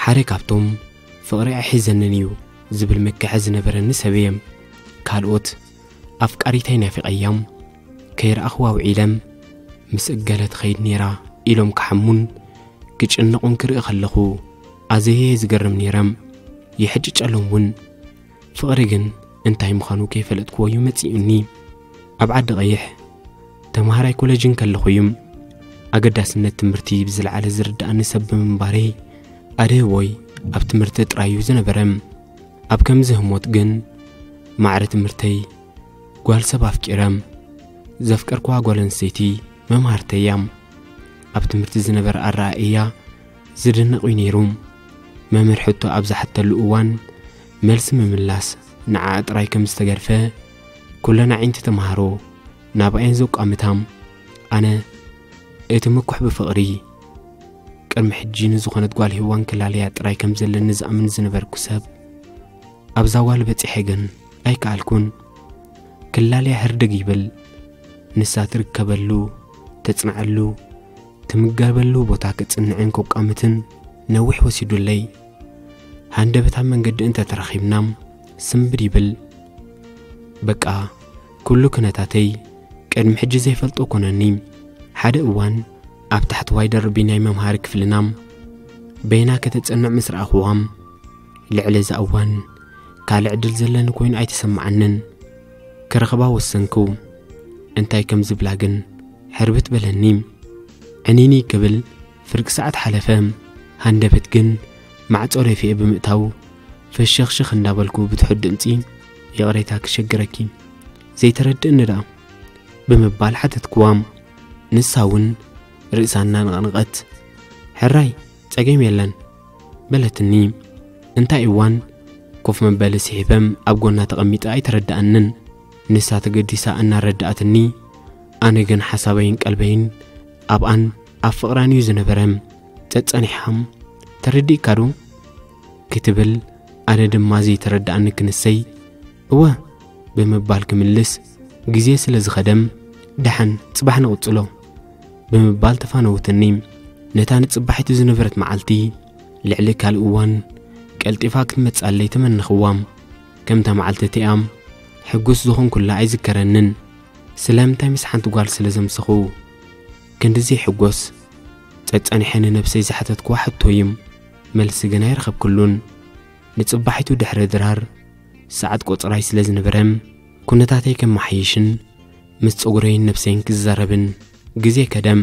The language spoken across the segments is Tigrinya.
ሓደ ካብቶም ፍቕሪ ኣይሕዘንን እዩ ዝብል ምክሐ ዝነበረኒ ሰብ እየ። ካልኦት ኣፍቃሪተይ ናፊቐያም ከይረኣኽዋ ውዒለም ምስ እገለ ትኸይድ ነይራ ኢሎም ክሓሙን ክጭነቑን ክርኢ ከለኹ ኣዘየ ዝገርም ነይረ። ይሕጭጨሎም እውን። ፍቕሪ ግን እንታይ ምዃኑ ከይፈለጥክዎ እዩ መጺኡኒ። ኣብ ዓዲ ቀይሕ ተምሃራይ ኮለጅ እንከለኹ እዩ ኣገዳስነት ትምህርቲ ብዝለዓለ ዝርድኣኒ ሰብ ብምንባረይ ኣድህቦይ ኣብ ትምህርቲ ጥራይ እዩ ዝነበረ። ኣብ ከምዚ ህሞት ግን ማዕረ ትምህርተይ ጓል ሰብ ኣፍቂረ። ዘፍቀርክዋ ጓል ኣንስተይቲ መምሃርተይ እያ። ኣብ ትምህርቲ ዝነበረ ኣረኣእያ ዝድነቕ እዩ ነይሩ። መምህር ሕቶ ኣብ ዝሓተሉ እዋን መልሲ ምምላስ ንዓኣ ጥራይ ከም ዝተገርፈ ኩለን ኣዒንቲ ተምሃሮ ናብኣየን ዘቋምታ። ኣነ እቲ ምኩሕ ብፍቕሪ ቅድሚ ሕጂ ንዝኾነት ጓል ሄዋን ክላለያ ጥራይ ከም ዘለኒ ዝኣምን ዝነበርኩ ሰብ ኣብዛ ጓል በጺሐ ግን ኣይከኣልኩን። ክላለያ ህርድግ ይብል። ንሳ ትርከበሉ፣ ተጽንዓሉ፣ ትምገበሉ ቦታ ክጽንዕን ከቋምትን ነዊሕ ወሲዱለይ። ሃንደበት ኣብ መንገዲ እንተተራኺብና ስምብድ ይብል። በቃ ኩሉ ኩነታተይ ቅድሚ ሕጂ ዘይፈልጦ ኮነኒ። ሓደ እዋን ኣብ ታሕተዋይ ደርቢ ናይ መምሃሪ ክፍልና በይና ከተጸንዕ ምስ ረኣኽዋ፣ ልዕሊ እዛ እዋን ካልእ ዕድል ዘለኒ ኮይኑ ኣይተሰምዓንን። ክረኽባ ወሰንኩ። እንታይ ከም ዝብላ ግን ሕርብት በለኒ። ዕኒኒ ክብል ፍርቂ ሰዓት ሓለፈ። ሃንደበት ግን ማዕጾ ደፊኤ ብምእታው ፍሽኽሽኽ እንዳበልኩ ብትሑት ድምጺ፣ "ይቕሬታ ክሸግረኪ፣ ዘይተረድእኒ ደኣ?" ብምባል ሓተትክዋ። ንሳ እውን ርእሳ እናነቕነቐት፣ "ሕራይ፣ ጸገም የለን" በለትኒ። እንታይ እዋን ኮፍ መበሊ ስሒበም ኣብ ጎና ተቐሚጠ ኣይተረድኣንን። ንሳ ተገዲሳ እናረድኣትኒ፣ ኣነ ግን ሓሳበይን ቀልበይን ኣብኣን ኣብ ፍቕራን እዩ ዝነበረ። ጸጸኒሓ፣ "ተረዲእካ ዶ?" ክትብል፣ ኣነ ድማ ዘይተረድኣኒ ክንሰይ፣ "እወ" ብምባል ክምልስ፣ ግዜ ስለ ዝኸደም፣ "ደሓን፣ ጽባሕ ንቕጽሎ" ብምባል ተፋነወትኒ። ነታ ንጽባሒቱ ዝነበረት መዓልቲ ልዕሊ ካልእ እዋን ቀልጢፋ ክትመጽኣለይ ተመነኽዋ። ከምታ መዓልቲ እቲኣ ሕጉስ ዝኾንኩላ ኣይዝከረንን። ስለምንታይ ምስ ሓንቲ ጓል ስለ ዘምሰኹ ክንዲ ዘይሕጎስ? ጸጸኒሐ ንነብሰይ ዝሓተትክዋ ሕቶ እዩ። መልሲ ግን ኣይረኸብክሉን። ንጽባሒቱ ድሕሪ ድራር ሰዓት ቆጸራይ ስለ ዝነበረ፣ ኩነታተይ ከመሓይሽን ምስ ጸጉረይን ነብሰይን ክዛረብን ግዜ ከደም።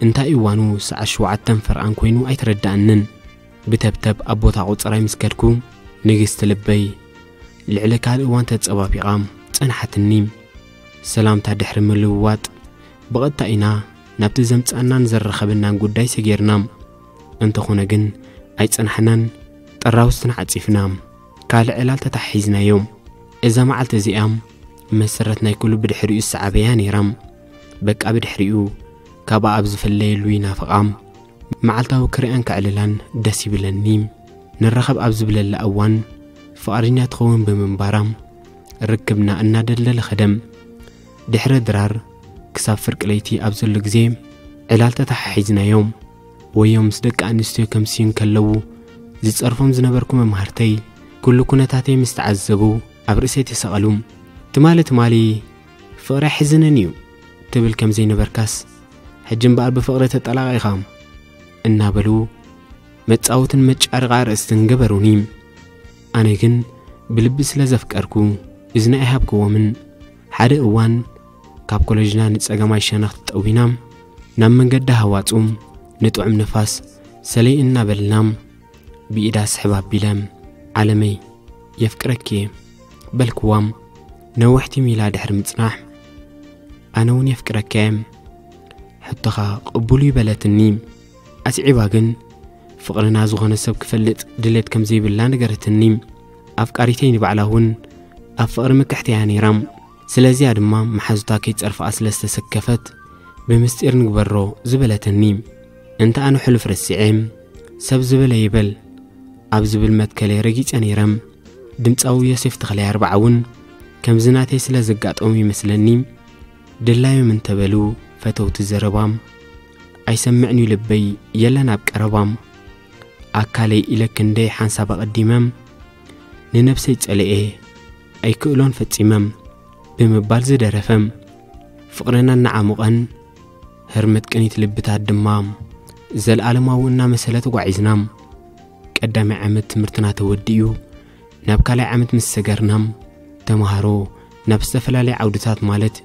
እንታይ እዋኑ ሰዓት ሸውዓተን ፈርቓን ኮይኑ ኣይተረድኣንን። ብተብተብ ኣብ ቦታ ቆጸራይ ምስ ከድኩ፣ ንግስቲ ልበይ ልዕሊ ካልእ እዋን ተጸባቢቓ ጸንሓትኒ። ሰላምታ ድሕሪ ምልውዋጥ፣ ብቐጥታ ኢና ናብቲ ዘምጻናን ዘራኸበናን ጉዳይ ሰጊርና። እንተኾነ ግን ኣይጸናሕናን፣ ጠራውዝትና ዓጺፍና ካልእ ዕላል ተታሒዝናዮ። እዛ መዓልቲ እዚኣ መሰረት ናይ ኩሉ ብድሕሪኡ ዝሰዓበያ ነይራ። በቃ ብድሕሪኡ ካብኣ ኣብ ዝፍለየሉ ይናፍቓ። መዓልታዊ ክሪኣን ከዕልላን ደስ ይብለኒ። ንራኸብ ኣብ ዝብለላ እዋን ፍቓደኛ ትኸውን ብምንባራ ርክብና እናደልደለ ኸደም። ድሕሪ ድራር ክሳብ ፍርቂ ለይቲ ኣብ ዘሎ ግዜ ዕላል ተተሓሒዝናዮ። ወዮ ምስ ደቂ ኣንስትዮ ከምስዩ እንከለዉ ዝጸርፎም ዝነበርኩ መምሃርተይ ኩሉ ኩነታተይ ምስ ተዓዘቡ ኣብ ርእሰይ ተሰቐሉ። "ትማሊ ትማሊ ፍቕሪ ኣይሕዝንን እዩ ትብል ከም ዘይነበርካስ፣ ሕጂ እምበኣር ብፍቕሪ ተጠላቒኻ" እናበሉ መጻወትን መጫሪቓ ኣርእስትን ገበሩኒ። ኣነ ግን ብልቢ ስለ ዘፍቀርኩ እዝኒ ኣይሃብክዎምን። ሓደ እዋን ካብ ኮለጅና ንጸጋማይ ሸነኽ ተጠዊና ናብ መንገዲ ሃዋጹ ንጥዑም ንፋስ ሰለይ እናበልና ብኢዳ ስሕብ ኣቢለ፣ "ዓለመይ፣ የፍቅረኪ እየ" በልክዋ። ነዊሕ ቲም ኢላ ድሕሪ ምጽናሕ፣ "ኣነ እውን የፍቅረካ እየ፣ ሕቶኻ ቅቡል እዩ" በለትኒ። ኣስዒባ ግን ፍቕርና ዝኾነ ሰብ ክፈልጥ ድሌት ከም ዘይብላ ነገረትኒ። ኣፍቃሪተይ ንባዕላ እውን ኣብ ፍቕሪ ምክሕቲ እያ ነይራ። ስለዚኣ ድማ መሓዙታ ከይጸርፍኣ ስለ ዝተሰከፈት፣ "ብምስጢር ንግበሮ" ዝበለትኒ። እንተ ኣነ ሕሉፍ ረሲዐ፣ "ሰብ ዝበለ ይበል" ኣብ ዝብል መትከለይ ረጊጸ ነይረ። ድምጻዊ ዮሴፍ ተኽለይ ኣርብዓ እውን ከምዚ ናተይ ስለ ዘጋጠሙ ይመስለኒ፣ ድላዮም እንተበሉ ፈተውቲ ዘረባ፣ "ኣይሰምዕን እዩ ልበይ የለን ኣብ ቀረባ" ኣካለይ ኢለ ክንደይ ሓንሳብ ኣቐዲመም፣ ንነብሰይ ጸለኤ ኣይክእሎን ፈጺመም ብምባል ዝደረፈም፣ ፍቕርና እናዓሞቐን ህርመት ቅኒት ልብታት ድማ ዘለኣለማዊ እናመሰለ ተጓዒዝና። ቀዳማይ ዓመት ትምህርትና ተወዲኡ ናብ ካልኣይ ዓመት ምስ ሰገርና፣ ተምሃሮ ናብ ዝተፈላለየ ዓውድታት ማለት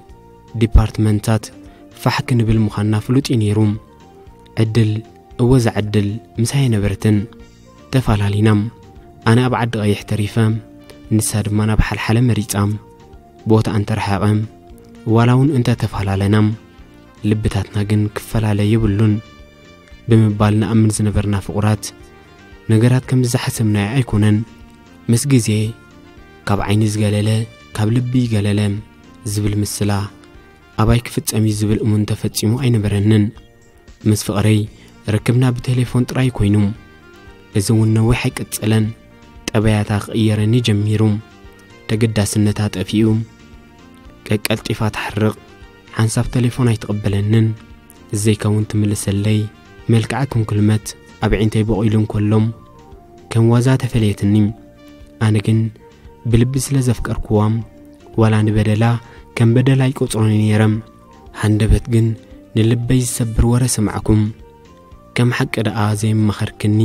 ዲፓርትመንታት ፋሕ ክንብል ምዃንና ፍሉጥ እዩ ነይሩ። ዕድል፣ እወ እዛ ዕድል ምሳይ ኣይነበረትን። ተፈላለና። ኣነ ኣብ ዓዲ ቀይሕ ተሪፈ፣ ንሳ ድማ ናብ ሓልሓለ መሪጻ። ቦታ እንተረሓቐ፣ ዋላ እውን እንተተፈላለና፣ ልብታትና ግን ክፈላለ የብሉን ብምባል ንኣምን ዝነበርና ፍቑራት፣ ነገራት ከም ዝሓሰብናዮ ኣይኮነን። ምስ ግዜ ካብ ዓይኒ ዝገለለ ካብ ልቢ ይገለለ ዝብል ምስላ ኣባይ ክፍጸም እዩ ዝብል እሙን ተፈጺሙ ኣይነበረንን። ምስ ፍቕረይ ርክብና ብቴሌፎን ጥራይ ኮይኑ፣ እዚ እውን ነዊሕ ኣይቀጸለን። ጠባያታ ክቕየረኒ ጀሚሩ። ተገዳስነታ ጠፊኡ። ቀቀልጢፋ ትሓርቕ። ሓንሳብ ቴሌፎን ኣይትቕበለንን። ዘይከውን ትምልሰለይ። መልክዓ ክንኩልመት ኣብ ዒንተይ በቑሉ እንከሎም ከም ዋዛ ተፈለየትኒ። ኣነ ግን ብልቢ ስለ ዘፍቀርኩዋ፣ ዋላ ንበደላ ከም በደል ኣይቆጽሮን ነይረ። ሃንደበት ግን ንልበይ ዝሰብር ወረ ሰማዕኩም። ከም ሓቂ ደኣ ዘይመኸርክኒ፣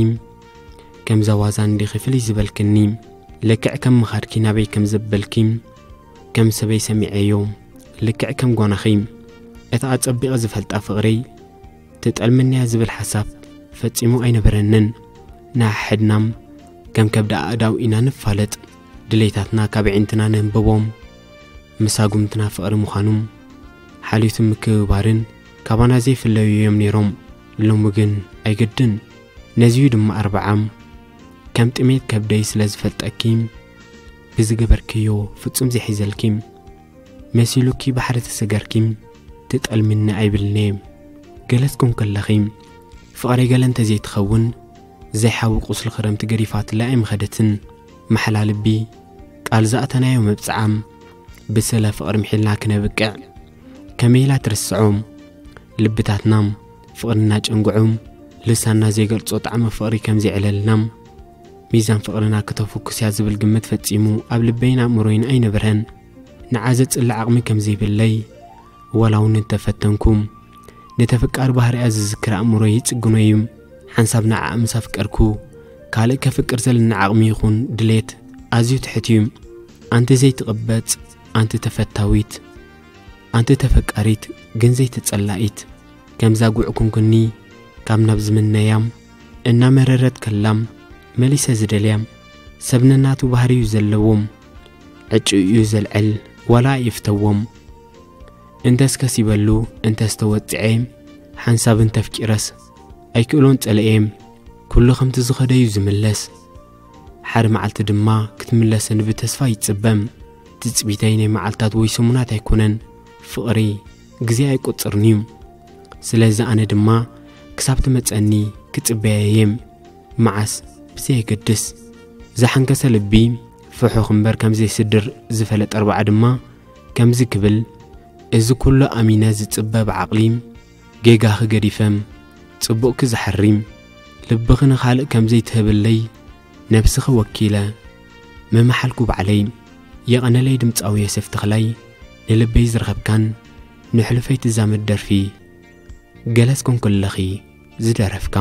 ከምዛ ዋዛ እንዲኺ ፍልይ ዝበልክኒ። ልክዕ ከም ምኻድኪ ናበይ ከም ዘበልኪ፣ ከም ሰበይ ሰሚዐዮ። ልክዕ ከም ጓናኺ፣ እቲ ኣጸቢቐ ዝፈልጣ ፍቕረይ ትጠልመንያ ዝብል ሓሳብ ፈጺሙ ኣይነበረንን። ንሓድሕድና ከም ከብዲ ኣእዳው ኢና ንፋለጥ። ድሌታትና ካብ ኣዒንትና ነንብቦም። መሳጉምትና ፍቕሪ ምዃኑ ሓልዮትን ምክብባርን ካባና ዘይፍለዩ እዮም ነይሮም። ሎሚ ግን ኣይግድን። ነዚዩ ድማ ኣርብዓ ከም ጥሜት ከብደይ ስለ ዝፈልጠኪ፣ ብዝገበርክዮ ፍጹም ዘይሒዘልኪ። መሲሉኪ ባሕሪ ተሰገርኪ፣ ትጠልምኒ ኣይብልን'የ። ገለ ትኮን ከለኺ፣ ፍቕረይ ገለ እንተዘይትኸውን፣ ዘይሓዊ ቁስሊ ክረምቲ ገዲፋትለይ ኣይምኸደትን። ማሕላ ልቢ፣ ቃል ዝኣተናዮ መብጽዓ፣ ብስለ ፍቕሪ ምሒልና ክነብቅዕ፣ ከመይ ኢላ ትርስዖ? ልብታትና ፍቕሪ እናጨንግዑ፣ ልሳንና ዘይገልጾ ጣዕሚ ፍቕሪ ከም ዘዕለልና፣ ሚዛን ፍቕርና ክተፍኩስ እያ ዝብል ግምት ፈጺሙ ኣብ ልበይን ኣእምሮይን ኣይነበረን። ንዓ ዘጽሊ ዓቕሚ ከም ዘይብለይ፣ ዋላ እውን እንተፈተንኩ፣ ንተፈቃሪ ባህሪኣ ዝዝክር ኣእምሮይ ይጽግኖ እዩ። ሓንሳብ ንዓኣ ምስ ኣፍቀርኩ፣ ካልእ ከፍቅር ዘለኒ ዓቕሚ ይኹን ድሌት ኣዝዩ ትሑት እዩ። ኣንቲ ዘይትቕበጽ፣ ኣንቲ ተፈታዊት፣ ኣንቲ ተፈቃሪት ግን ዘይተጸላኢት፣ ከምዛ ጉዕ ኩንኩኒ ካብ ናብ ዝምነያ እናመረረት ከላ መሊሰ ዝደልያ። ሰብ ነናቱ ባህሪ እዩ ዘለዎም። ዕጭ እዩ ዘልዕል፣ ዋላ ኣይፍተዎም። እንተስ ከሲበሉ፣ እንተስ ተወጽዔ፣ ሓንሳብ እንተፍቂረስ ኣይክእሎን ጸለኤ። ኩሉ ከምቲ ዝኸደ እዩ ዝምለስ። ሓደ መዓልቲ ድማ ክትምለሰኒ ብተስፋ ይጽበም። ትጽቢተይ ናይ መዓልታት ወይ ሰሙናት ኣይኮነን። ፍቕሪ ግዜ ኣይቆጽርን እዩ። ስለዚ ኣነ ድማ ክሳብ ትመጸኒ ክጽበያ እየ። መዓስ ብዘየገድስ። ዝሓንከሰ ልቢ ፍሑኽ እምበር ከም ዘይስድር ዝፈለጠ ኣርብዓ ድማ ከምዚ ክብል፣ እዚ ኩሉ ኣሚነ ዝጽበ ብዓቕሊ፣ ጌጋኺ ገዲፈ፣ ጽቡቕኪ ዝሓሪ፣ ልብኺ ንኻልእ ከም ዘይትህብለይ ነብስኺ ወኪለ ምመሓልኩ ባዕለይ። የቐነለይ ድምጻዊ ዮሴፍ ተኽላይ፣ ንልበይ ዝረኸብካን ንሕሉፈይ ትዛመድ ደርፊ ገለስ ኮንኩለኺ ዝደረፍካ።